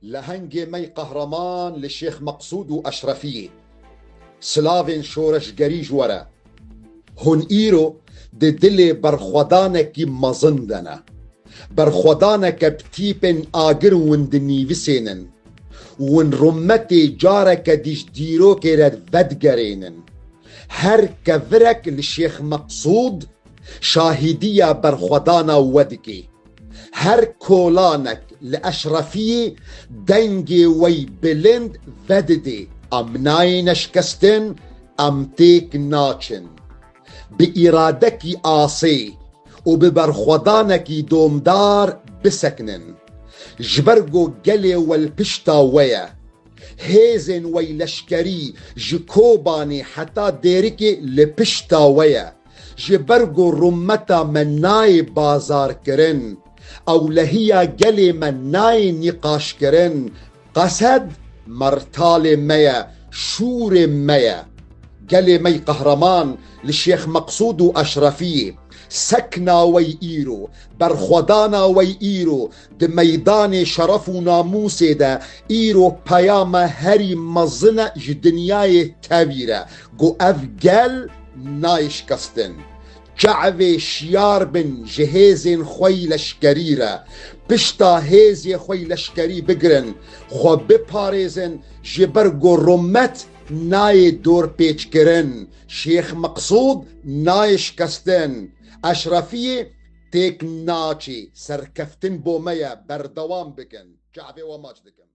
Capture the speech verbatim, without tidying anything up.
Lehengê me yî qehreman li Şêx Meqsûd û Eşrefiyê. Silavên şoreşgerî ji we re. Hûn îro di dilê berxwedanekî mezin de ne. Berxwedaneke bi tîpên agir hûn dinîvisênin. Hûn rûmetê careke dî ji dîrokê re vedigerênin. Her kevirek li Şêx Meqsûd şahîdiya berxwedana we dike. Her kolanek li Eşrefiyê dengê we yî bilind vedidê. Em nayêne şikestin, em têk naçin. Bi îradekî asê û bi berxwedanekî domdar bisekinin. Ji ber ku gelê we li pişta we ye. Hêzên we yî leşkerî ji Kobanê heta Dêrikê li pişta we ye. Ji ber ku rûmeta me nayê bazarkirin, ewlehiya gelê me nayê nîqaşkirin, qesed mertalê me ye, şûrê me ye. Gelê me yî qehreman li Şêx Meqsûd û Eşrefiyê, sekna we yî îro, berxwedana we yî îro, di meydanê şeref û namûsê de îro peyama herî mezin e ji dinyayê tevî re, ku ev gel nayê şikestin. Çavê şiyar bin ji hêzên xwe yî leşkerî re, pişta hêzê xwe yî leşkerî bigirin, xwe biparêzin, ji ber ku rûmet nayê dorpêçkirin, Şêx Meqsûd nayê şikestin, Eşrefiyê têk naçê, serkeftin bo me ye, berdewam bikin. Çavê we maç dikim.